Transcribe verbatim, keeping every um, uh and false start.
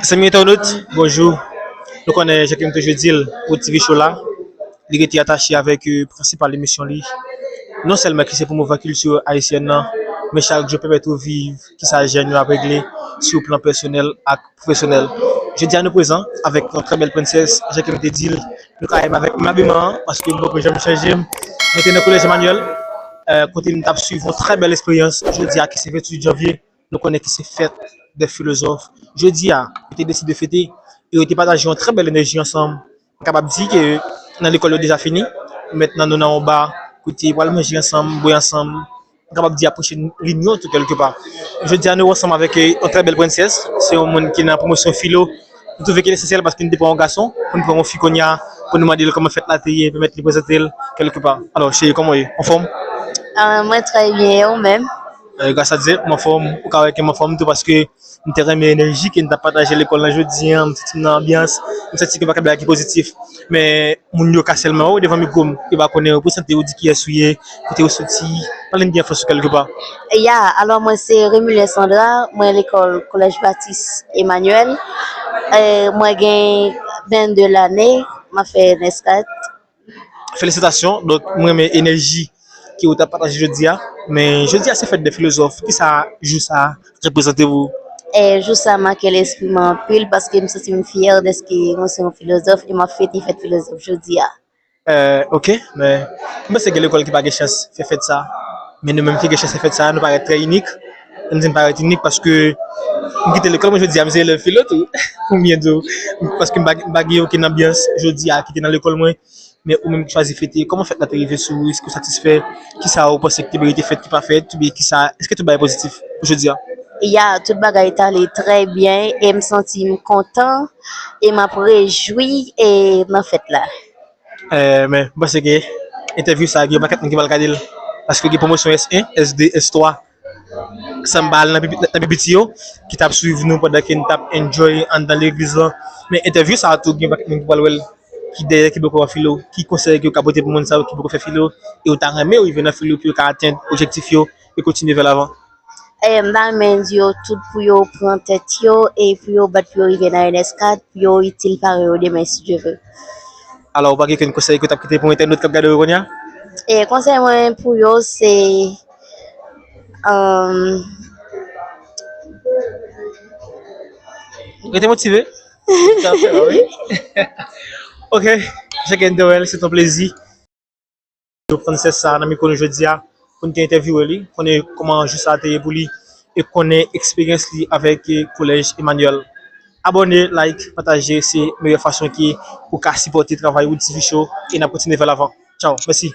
Zanmi entènot, bonjou. Nou konnen, jan ke m toujou di l, Wood T V Show la, li rete atache avèk, euh, prensipal emisyon li. Non sèlman ki se pwomouvwa kilti ayisyèn nan, men chak jou pèmèt ou viv kisa jèn yo ap regle sou plan pèsonèl ak pwofesyonèl. Jodi a nou prezan avèk yon trè bèl prensès, jan ke m te di l, nou ka wè m avèk menm abiman an, paske m poko janm chanje m. Mwen te nan Kolèj Emmanuel, euh, kote m t ap swiv yon trè bèl esperyans jodi a ki se venntuit janvye. Nou konnen ki se fèt dè filozòf. Jodi a, yo te deside fete e yo te pataje yon trè bèl enèji ansanm. M kapab di ke nan lekòl yo deja fini. Mentnan nou nan yon ba kote pral manje ansanm, bwè ansanm. M kapab di apreche linyon tou kèlkepa. Jodi a nou ansanm avèk, eh, yon trè bèl prensès. Se yon moun ki nan pwomosyon filo. Nou twouve ke l esansyèl paske nou te pran yon gason pou nou pran yon fi kounye a pou nou mande l kòman fèt la te ye, pèmèt li prezante l kèlkepa. Alò, cheri, kòman w ye? Anfòm? Ah, mwen trè byen, e ou menm? Eh, gras a Dye, m anfòm. Ou ka wè ke m anfòm tou paske m te renmen enèji ke n t ap pataje lekòl la jodi a. M santi m nan anbyans, m santi gen yon pakèt bagay ki pozitif. Men moun yo ka sèlman wè w devan mikwo m, yo pa konnen w, prezante w, di kiyès ou ye, kote w soti, pale m de enfans ou kèlkepa. Ya, alò mwen se Remilien Sandra, mwen lekòl Kolèj Batis Emmanuel. Eh, mwen gen vennde lane, m ap fè N S kat. Felisitasyon. Donk, mwen renmen enèji ke w t ap pataje jodi a. Men jodi a se fèt dè filozòf. Kisa jou sa a reprezante pou ou? E jou sa a make lespri mwen anpil paske m santi m fyè dèske mwen se yon filozòf e m ap fete fèt filozòf jodi a. Eh, ok, men m panse gen lekòl ki pa gen chans fè fèt sa. Men nou menm ki gen chans fè fèt sa, nou parèt trè inik. M di n parèt inik paske m kite lekòl mwen jodi a, m se elèv filo tou. Pou m byen di w. Paske m pa, m pa gen okenn anbyans jodi a ki te nan lekòl mwen. Men ou menm ki chwazi fete, kòman fèt la te rive sou ou? Èske w satisfè? Kisa ou panse ki te merite fèt ki pa fèt? Oubyen kisa, èske tout bagay pozitif pou jodi a? Ya, tout bagay t ale trè byen e m santi m kontan e m ap rejwi e nan fèt la. Eh, men, m panse ke entèvyou sa a, gen yon pakèt moun ki pral gade l. Paske gen pwomosyon S en, S de, S twa. Sanm pa al nan pi, nan pi piti yo, ki t ap swiv nou pandan ke n t ap enjoy anndan legliz lan. Men entèvyou sa a tou, gen pakèt moun ki pral wè l, ki dèyè, ki poko wè filo, ki konsèy ke yo ka pote pou moun sa yo ki poko fè filo, e yo ta renmen yo rive nan filo pou yo ka atenn objektif yo e kontinye vè lavan. E m ta renmen di yo tout pou yo pran tèt yo e pou yo bat pou yo rive nan N S kat, pou yo itil paran yo demen, si Dye vle. Alò, ou pa gen okenn konsèy ke w t ap kite pou entènot k ap gade w kounye a? E konsèy mwen pou yo, se, um, Rete motive. Sa fè, wi. Ok, Jacques Noël, se ton plezi. Yo pran sèz sa nan mikwo nou jodi a, pou n te entèvyouwe li, konnen kòman jou sa a te ye pou li, e konnen eksperyans li avèk, eh, Kolèj Emmanuel. Abòne, like, pataje, se meyè fason ki ou ka sipòte travay Wood T V Show, e n ap kontinye vè lavan. Tchao, mèsi.